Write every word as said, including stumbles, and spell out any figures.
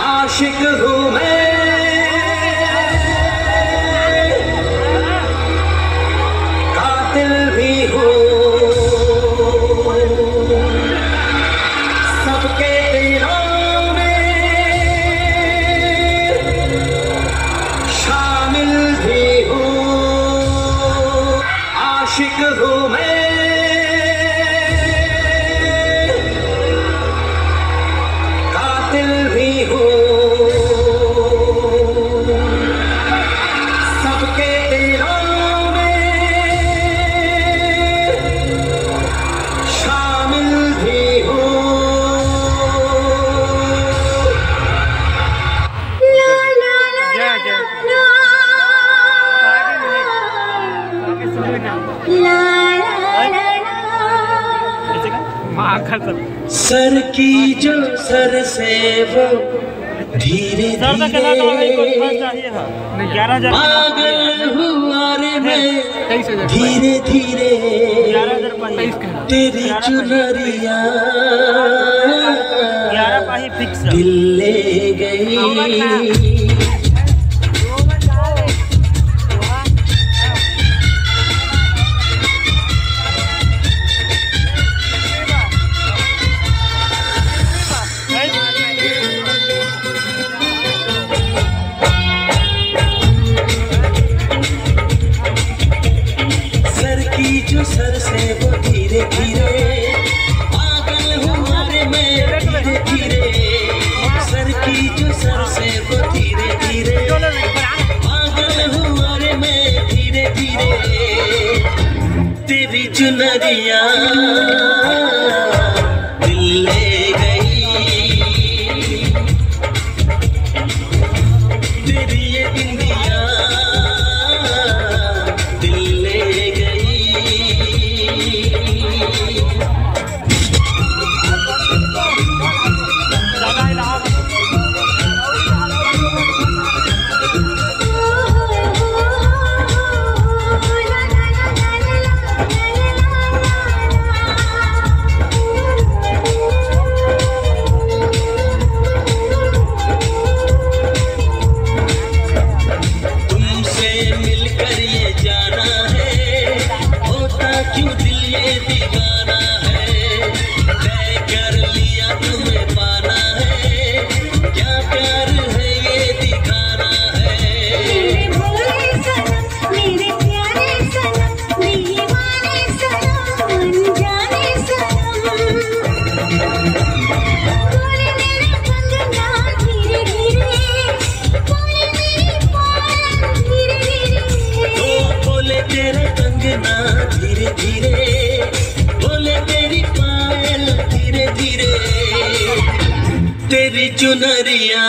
आशिक हूँ मैं, कातिल भी हूँ, सबके दिलों में शामिल भी हूँ। आशिक हूँ मैं, कातिल भी हूँ, सबके दिलों में शामिल भी हूँ। ला, ला, ला, जय, जय। ला, ला, ला, ला। सर की जो सर से वो धीरे धीरे पागल हुआ रे मैं, धीरे धीरे तेरी चुनरिया दिल ले गई। सर की जो सर से वो धीरे धीरे नरिया दिल ले गई, तेरी ये बिंदिया दिल ले गई। तुमसे मिलकर ये जाना है, होता क्यों दिल ये दीवाना है। तय कर लिया तुम्हें पाना है, क्या प्यार है ये दिखाना है। मेरे भोले सनम, मेरे प्यारे सनम, दीवाने सनम, अनजाने सनम। बोले मेरा कंगना धीरे धीरे, बोले मेरी पायल धीरे धीरे। ओ बोले तेरा कंगना धीरे धीरे, बोले तेरी पायल धीरे धीरे, तेरी चुनरिया